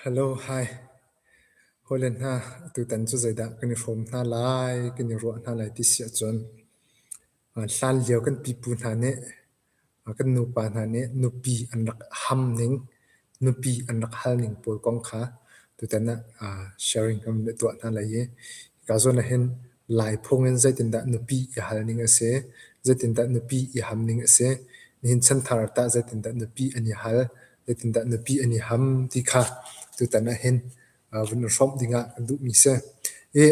Hello, hi. Hawile hna, tutan cu zeidah kan i hrawm hna lai, kan i ruah hna lai ti si ahcun hlanlio kan pipu hna nih kan nupa hna nih nupi an rak ham ning, nupi an rak hal ning pawl kong kha tutan ah sharing kan van tuah hna lai i hika zawn ahhin Lai phung in zeitindah nupi i hal ning a si, zeitindah nupi i ham ning a si, nihin chanthar ah tah zeitindah nupi an i hal, zeitindah nupi an i ham ti kha tutan ahhin vun i hrawmh dingah kan duhmi si. I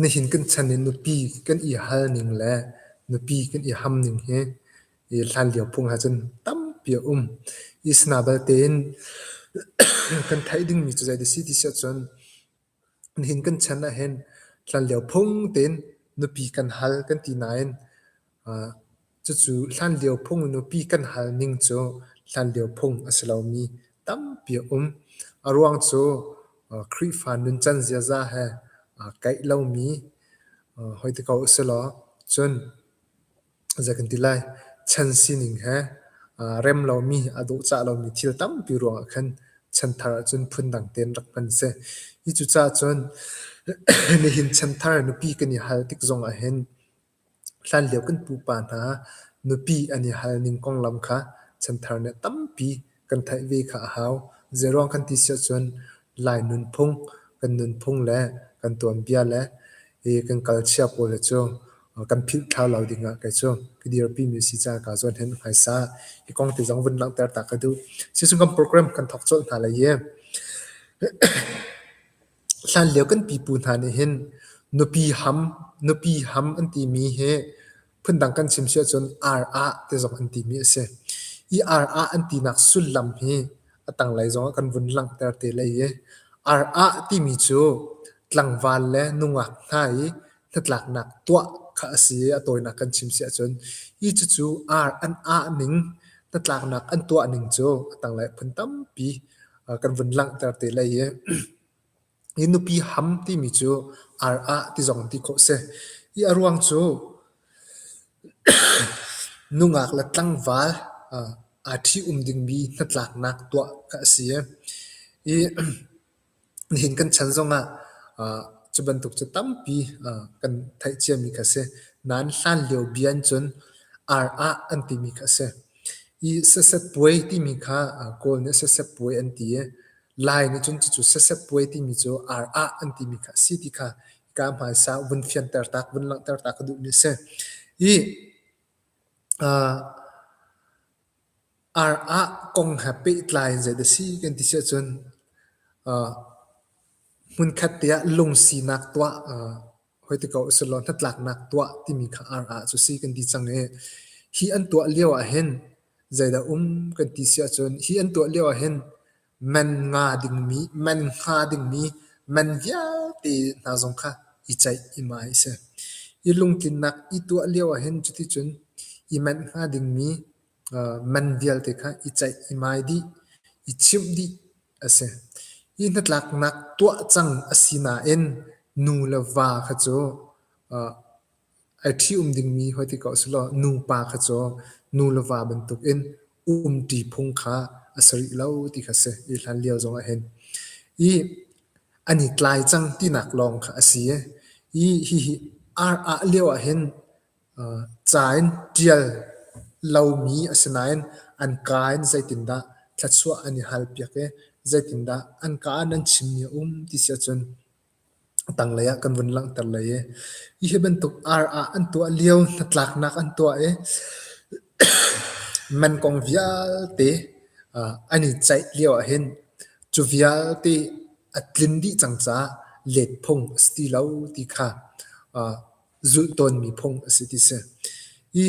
nihin kan chan i nupi kan i hal ning le nupi kan i ham ning hi i hlanlio phung ahcun tampi a um. I sana balte in kan theih dingmi cu zei a si ti si ahcun Nihin kan chan ahhin hlanlio phung tein nupi kan hal kan ti nain cucu hlanlio phung in nupi kan hal ning cu hlanlio phung a si lomi tampi a um. A ruang cu Khrihfa nuncan ziaza he aa kaih lomi hoi ti ko usilaw cun Zei kan ti lai, chan sining he aa rem lomi, aa dawhcah lomi thil tampi ruangah khan chanthar ahcun phundang tein rak hman a si. Hi cucaah cun nihin chanthar nupi kan i hal tik zong ahhin hlanlio kan pupa hna nupi an i hal ning konglam kha chanthar nih tampi kan theih ve kha a hau. Zeiruang kan ti si ahcun Lai nunphung, kan nunphung le kan tuanbia le hi kan culture pawl hi cu kan philh thlau lo ding ah kei cu ka dirpimi a si caah kaa zawn hin hmaisa hi kong te zong vun langhter ta ka duh. Sisung kan program kan thawk colh hna lai i hlanlio kan pipu hna nih hin nupi ham, nupi ham an timi hi Phundang kan chim si ahcun ar-ah ti zong an timi a si. Hi ar-ah an tinak sullam hi a tanglei zongah kan vun langhter te lai i ar-ah timi cu tlangval le nungak hna i hnatlaknak tuah kha a si i a tawinak kan chim si ahcun hi cucu ar an ah ning, hnatlaknak an tuah ning cu a tanglei phun tampi kan vun langhter te lai i Hi nupi ham timi cu ar-ah ti zong ti khawh a si. Hi a ruang cu nungak le tlangval aa ṭhi-um dingmi hnatlaknak tuah kha a si i nihin kan chan zongah cu bantuk cu tampi kan theih ciami kha a si. Nain hlanlio bia in cun ar-ah an timi kha a si. Hi sasep puai timi kha Kawl nih sasep puai an ti i Lai nih cun cucu sasep puai timi cu ar-ah an timi kha a si ti kha hika hmaisa vun fianter tak, vun langhter ta ka duhmi a si. Hi uh, ar-ah kong he pehtlai in zei dah si kan ti si ahcun uh, hmunkhat te ah lungsinak tuah uh, hoi ti ko usulaw hnatlaknak tuah timi kha ar-ah cu si kan ti cang i hi an tuah lio ah hin zeidah um kan ti si ahcun hi an tuah lio ah hin man nga dingmi man hnga dingmi man vialte hna zong kha i ceih i mai a si. I lungtlinnak i tuah lio ah hin cuticun i manh hnga dingmi man vialte kha i ceih i mai dih, i chimh dih a si. Hi hnatlaknak tuah cang a si nain nu le va kha cu ai ṭhi-um dingmi hoi ti ko selaw nupa kha cu nu le va bantukin umṭi phung kha a si rih lo ti kha si i hlan lio zong ah hin. I an i tlai cang tinak lawng kha a si i hihi ar ah lio ah hin Ca in ṭial lomi a si nain an kaa in zeitindah thluachuah an i halpiak i zeitindah an kaa in an chimmi a um ti si ahcun a tanglei ah kan vun langhter lai i hi bantuk ar ah an tuah lio hnatlaknak an tuah i man kong vialte an i ceih lio ahhin cu vialte a tlin dih cang caah let phung a si ti lo ti kha zulh tawnmi phung a si ti si. Hi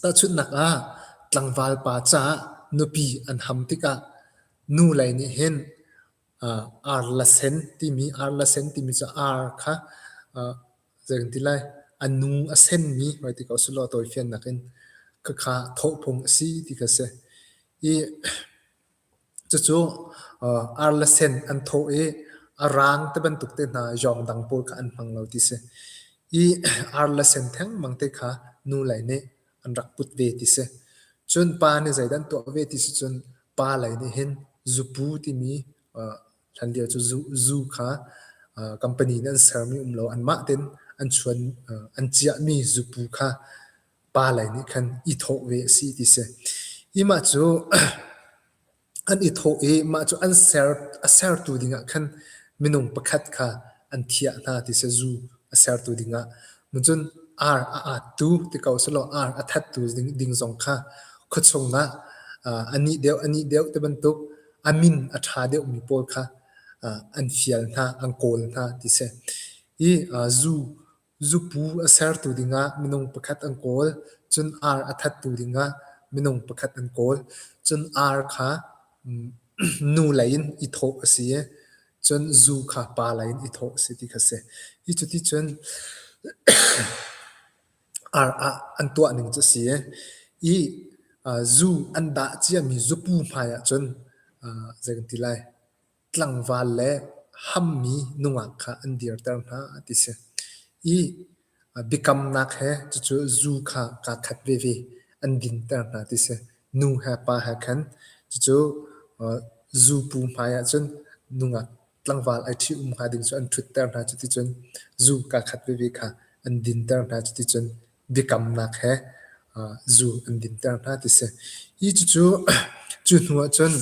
tahchunhnak ah tlangval pa caah nupi an ham tikah nu lei nih hin ar la sen timi ar la sen timi cu ar kha zei kan ti lai a nu a senmi hoi ti ko selaw tawifiannak in khakha thawh phung a si ti kha si. Hi Cucu ar le sen an thawh i a raang te bantuk te hna zawng dang pawl kha an hmang lo ti si. Hi ar le sen thengmang te kha nu lei nih an rak put ve ti si. Cun pa nih zeidah an tuah ve ti si cun Pa lei nih hin zupu timi hlanlio cu zu kha company nih an sermi um lo anmah tein an chuan an ciahmi zupu kha pa lei nih khan i thawh ve a si ti si. Hi mah cu an i thawh i mah cu an ser a sertu dingah khan minung pakhat kha an thiah hna ti si zu a sertu dingah. Cun ar a attu ti ko selaw ar a thattu ding zong kha khuachung ah a nih deuh a nih deuh ti bantuk a min a ṭha deuhmi pawl kha an fial hna an kawl hna ti si. Hi zu Zupu a sertu dingah minung pakhat an kawl, cun ar a thattu dingah minung pakhat an kawl. Cun ar kha nu lei in i thawh a si i cun zu kha pa lei in i thawh a si ti kha a si. Hi cuti cun ar ah an tuah ning cu a si i zu an dah ciami zupu hmai ah cun zei kan ti lai tlangval le hammi nungak kha an dirter hna ti si. I biakamnak he cucu zu kha kaa khat veve an dinter hna ti si. Nu he pa he khan cucu zupu hmai ahcun nungak tlangval ai ṭhi-um hnga ding cu an ṭhutter hna. Cuticun zu kaa khat veve kha an dinter hna. Cuticun biakamnak he zu an dinter hna ti si. Hi cucu cu hnu ahcun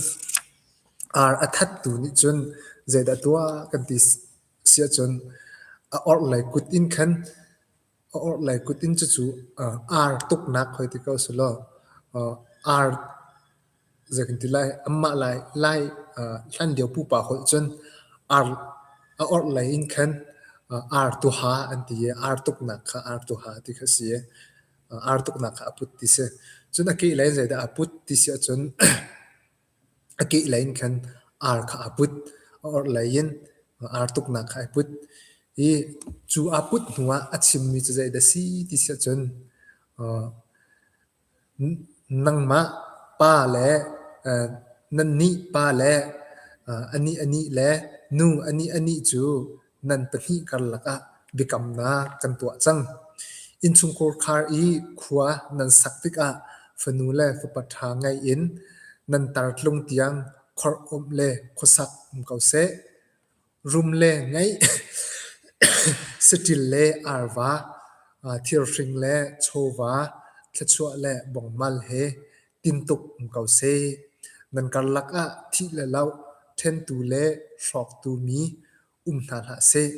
Ar a thattu nih cun zeidah tuah kan ti si ahcun a orhlei kut in khan a orhlei kut in cucu ar tuknak hoi ti ko selaw ar zei kan ti lai anmah lai lai hlanlio pupa holh cun ar a orhlei in khan ar tuha an ti i ar tuknak kha ar tuha ti kha a si i ar tuknak kha a put ti si. Cun a kehlei in zeidah a put ti si ahcun A kehlei in khan ar kha aa put. A orhlei in ar tuknak kha ai put. I cu aa put hnu ah a chimmi cu zeidah a si ti si ahcun nangmah pa le nannih pa le anih anih le nu anih anih cu nan pahnih karlak ah biakamnak kan tuah cang. Innchungkhar khar i khua nan sak tikah fanu le fapa ṭha ngei in nan tartlung tiang khorh awmh le khuasak um ko seh. Rum le ngeih, saṭil le arva, thirhring le chawva, thluachuah le bongmal he tintuk um ko seh. Nan karlak ah thih le loh, ṭhentu le hrawktu mi um hna hlah seh.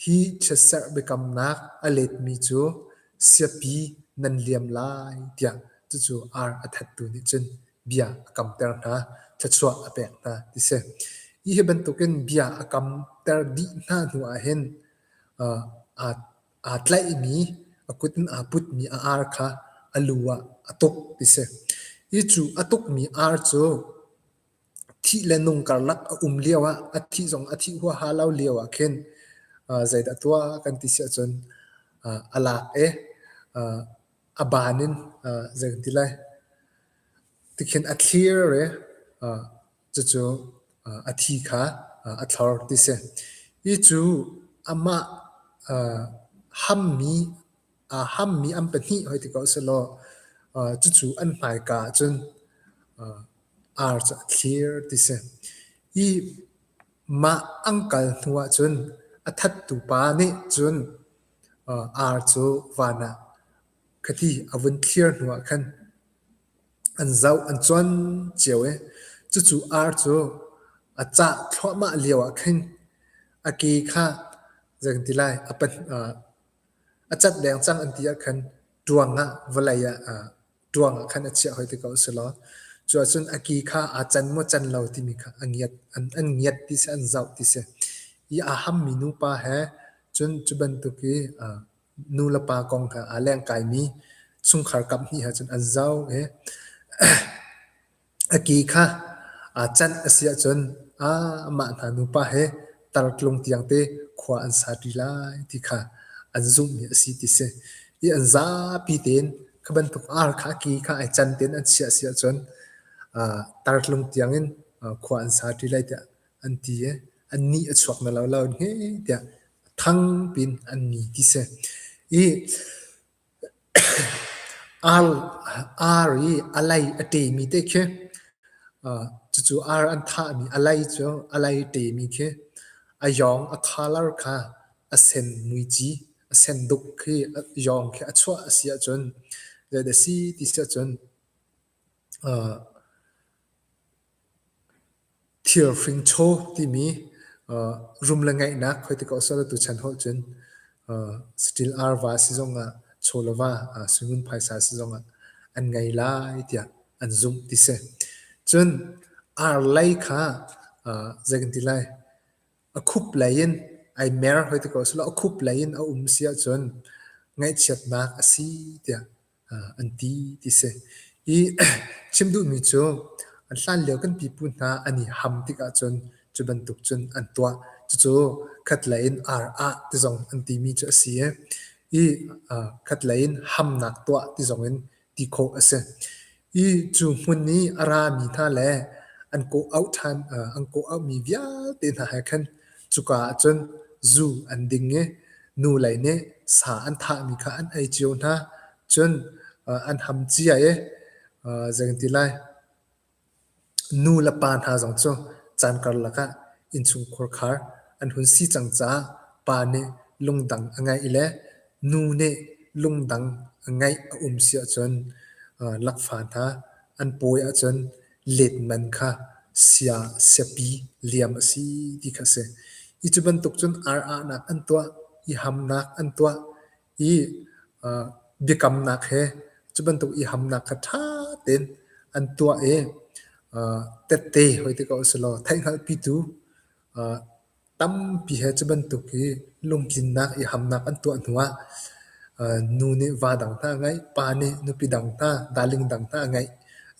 Hi chiatserh biakamnak a letmi cu siapi nan liam lai tiah cucu ar a thattu nih cun bia a kamter hna, thluachuah a pek hna ti si. Hi bantukin bia a kamter dih hna hnu ahhin aa aa tlaihmi, a kut in aa putmi a ar kha a lu ah a tuk ti si. Hi cu a tukmi ar cu thih le nung karlak a um lio ah a thih zong a thih huaha lo lio ah khin zeidah tuah kan ti si ahcun a lak i a ban in zei kan ti lai tikhin a thlir i cucu a thi kha a thlor ti si. Hi cu amah hammi aa hammi an pahnih hoi ti ko selaw cucu an hmaika ahcun ar cu a thlir ti si. Hi mah an kal hnu ahcun a thattu pa nih cun ar cu van ah khati a vun thlir hnu ah khan an zoh an cuan cio i cucu ar cu a cah thluahmah lio ah khin a ke kha zei kan ti lai a cat leng cang an ti ahkhan ṭuang ah vawlei ah ṭuang ah khan a chiah hoi ti ko selaw cu ahcun a ki kha aa can maw can lo timi kha a ngiat an ngiat ti si an zoh ti si. Hi aa hammi nupa he cun cu bantuk i nu le pa kong he aa lengkaimi chungkhar kaphnih he cun an zoh i A ki kha aa canh a si ahcun amah hna nupa he tartlung tiangte khua an saṭi lai ti kha an zumhmi a si ti si. Hi an zapi tein kha bantuk ar kha a ki kha ai can tein an chiah a si ahcun tartlung tiangin khua an saṭi lai tiah an ti i an nih a chuak na lo lo hme tiah thang piin an ni ti si. I Ar i a lei a ṭemi te khi. Cucu ar an thahmi a lei cu a lei ṭemi khi a yawng a colour kha a sen muici a sen duk khi yawng khi a chuah a si ahcun zeidah a si ti si ahcun thirhring chaw timi rum le ngaihnak hoi ti ko sawh tuchan holh cun saṭil arva si zongah chaw le va sui-ngun phaisa si zongah an ngei lai tiah an zumh ti si. Cun ar lei kha zei kan ti lai a khup lei in ai mer hoi ti ko sawh a khup lei in a um si ahcun ngaihchiatnak a si tiah an ti ti si. I chim duhmi cu hlanlio kan pipu hna an i ham tikah cun cu bantuk cun an tuah. Cucu khatlei in ar ah ti zong an timi cu a si i, i khatlei in hamnak tuah ti zong in ti khawh a si. I cu hmun i a rami hna le an kawh auh ṭhan, an kawh auhmi vialte hna he khan cuka ah cun zu an ding i nu lei nih sa an thahmi kha an ei cio hna. Cun an ham cia i zei kan ti lai, nu le pa hna zong cu caan karlak ah innchungkhar khar an hun si cang caah pa nih lungdang a ngeih le nu nih lungdang a ngeih a um si ahcun lakfa hna an pawi ahcun let man kha sia siapi liam a si ti kha a si. Hi cu bantuk cun ar ahnak an tuah i hamnak an tuah i biakamnak he cu bantuk i hamnak kha ṭha tein an tuah i tette hoi ti ko usih law theihhngalhpitu tampi he cu bantuk i lungtlinnak i hamnak an tuah hnuah nu nih va dang hna a ngeih, pa nih nupi dang hna, darling dang hna a ngeih.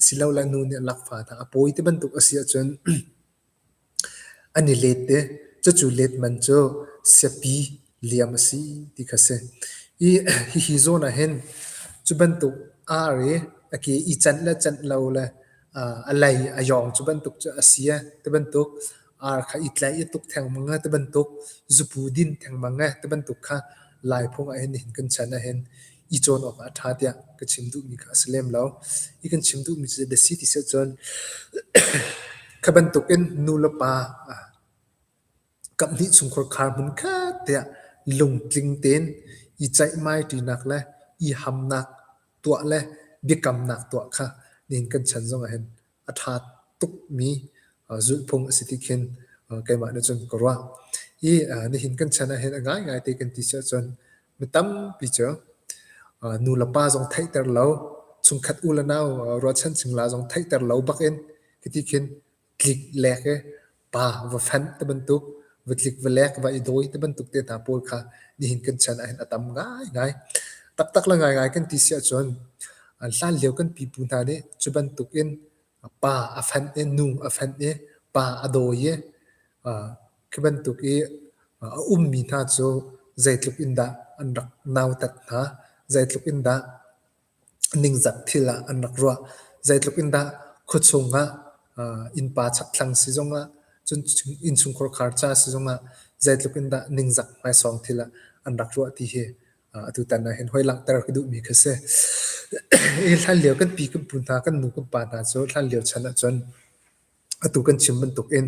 Asilole nu nih lakfa hna a pawi ti bantuk a si ahcun an i let i cucu let man cu siapi liam a si ti kha a si. I hihi zawn ah hin cu bantuk ar i a ke i canh le canh lo le a lei a yawng cu bantuk cu a si ti bantuk ar kha i tlaih i tuk thengmang ti bantuk zupu din thengmang ti bantuk kha Laiphung ah hin nihin kan chan ah hin i cawn awk ah a ṭha tiah ka chim duhmi kha a si lem lo. Hi kan chim duhmi cu zeidah a si ti si ahcun kha bantukin nu le pa kaphnih chungkhar khar hmun khat tiah lungtling tein i ceihmai ṭinak le i hamnak tuah le biakamnak tuah kha nihin kan chan zong ah hin a ṭha tukmi zulhphung a si ti khin keimah nih cun ka ruah. I nihin kan chan ah hin a ngaingai te kan ti si ahcun mi tampi cu nu le pa zong theihter lo, chungkhat u le nau ruahchan chingla zong theihter lo bak in khiti khin tlik lek i pa va fanh ti bantuk, va tlik va lek va i dawi ti bantuk te hna pawl kha nihin kan chan ah hin a tam ngaingai. Taktak le ngaingai kan ti si ahcun hlanlio kan pipu hna nih cu bantuk in pa a fanh i nu a fanh i pa a dawi i khi bantuk i a ummi hna cu zeitluk in dah an rak nautat hna, zeitluk in dah ningzak thil ah an rak ruah. Zeitluk in dah khuachung ah innpa chakthlang si zongah, cun innchungkhar khar ca si zongah zeitluk in dah ningzak hmaisawng thil ah an rak ruah ti hi atutan ah hin hoi langhter ka duhmi kha si. Hi hlanlio kan pi kan pu hna, kan nu kan pa hna cu hlanlio chan ahcun atu kan chim bantukin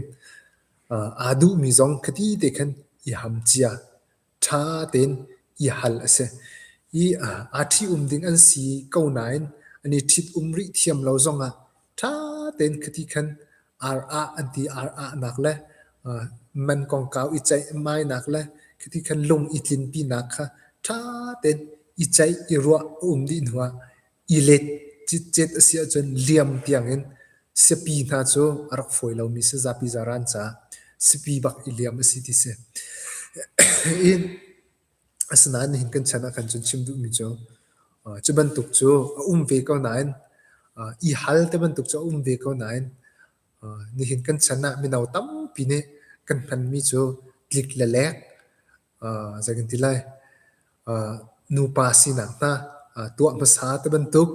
aa duhmi zong khati te khan i ham cia ṭha tein i hal a si. I aa ṭhi-um ding an si ko nain an i ṭhit-um rih thiam lo zongah ṭha tein khati khan ar ah an ti ar ahnak le man kongkau i ceihmainak le khati khan lung i tlinpinak kha ṭha tein i ceih i ruah a um dih hnuah i let citcet a si ahcun liam tiangin siapi hna cu a rak fawi lomi si zapi zaran caah siapi bak i liam a si ti si. I asinain nihin kan chan ah khan cun chim duhmi cu cu bantuk cu a um ve ko nain i hal te bantuk cu a um ve ko nain nihin kan chan ah mino tampi nih kan hmanmi cu tlik le lek zei kan ti lai nupa sinak hna tuah hmasa ti bantuk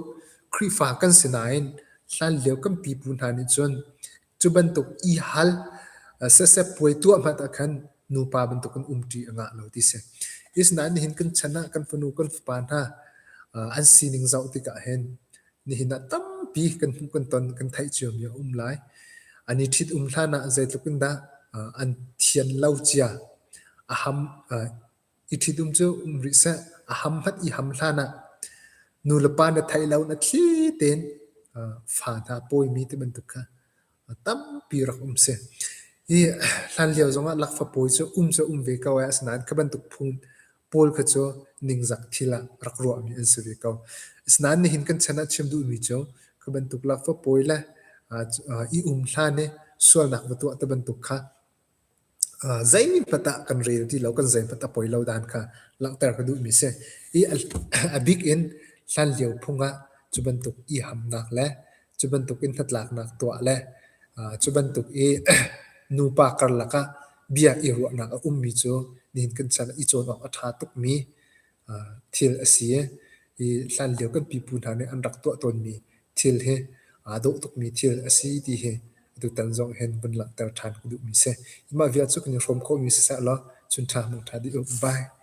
Khrihfa kan si nain hlanlio kan pipu hna nih cun cu bantuk i hal sasep puai tuah hmanh ah khan nupa bantuk in umṭi a ngah lo ti si. Asinain nihin kan chan ah kan fanu kan fapa hna an sining zoh tikah hin nihin ah tampi. Tampi kan hmuh kan ton kan theih ciomi a um lai. An i ṭhit-um hlan ah zeitluk in dah an thian lo cia. A ham i ṭhit-um cu um rih seh. A ham hmanh i ham hlan ah nu le pa na theih lo na thli tein fa hna pawimi ti bantuk kha tampi rak um si. Hi hlanlio zongah lakfa pawi cu um cu um ve ko ai, asinain kha bantuk phung pawl kha cu ningzak thil ah rak ruahmi an si ve ko. Asinain nihin kan chan ah chim duhmi cu kha bantuk lakfa pawi le i um hlan i sualnak va tuah ti bantuk kha zeihmanh ah kan rel ti lo, kan zeihmanh a poi lo dan kha langhter ka duhmi a si. I a bik in hlanlio phung ah cu bantuk i hamnak le cu bantuk in hnatlaknak tuah le cu bantuk i nupa karlak ah bia i ruahnak a ummi cu nihin kan chan ah i cawn awk a ṭha tukmi thil a si i hlanlio kan pipu hna nih an rak tuah tawnmi thil hi aa dawh tukmi thil a si ti hi atutan zong hin vun langhter ṭhan ka duhmi si. Mah vial cu kan i hrawm khawhmi siseh law chun ṭha mangṭha dih u. Bye.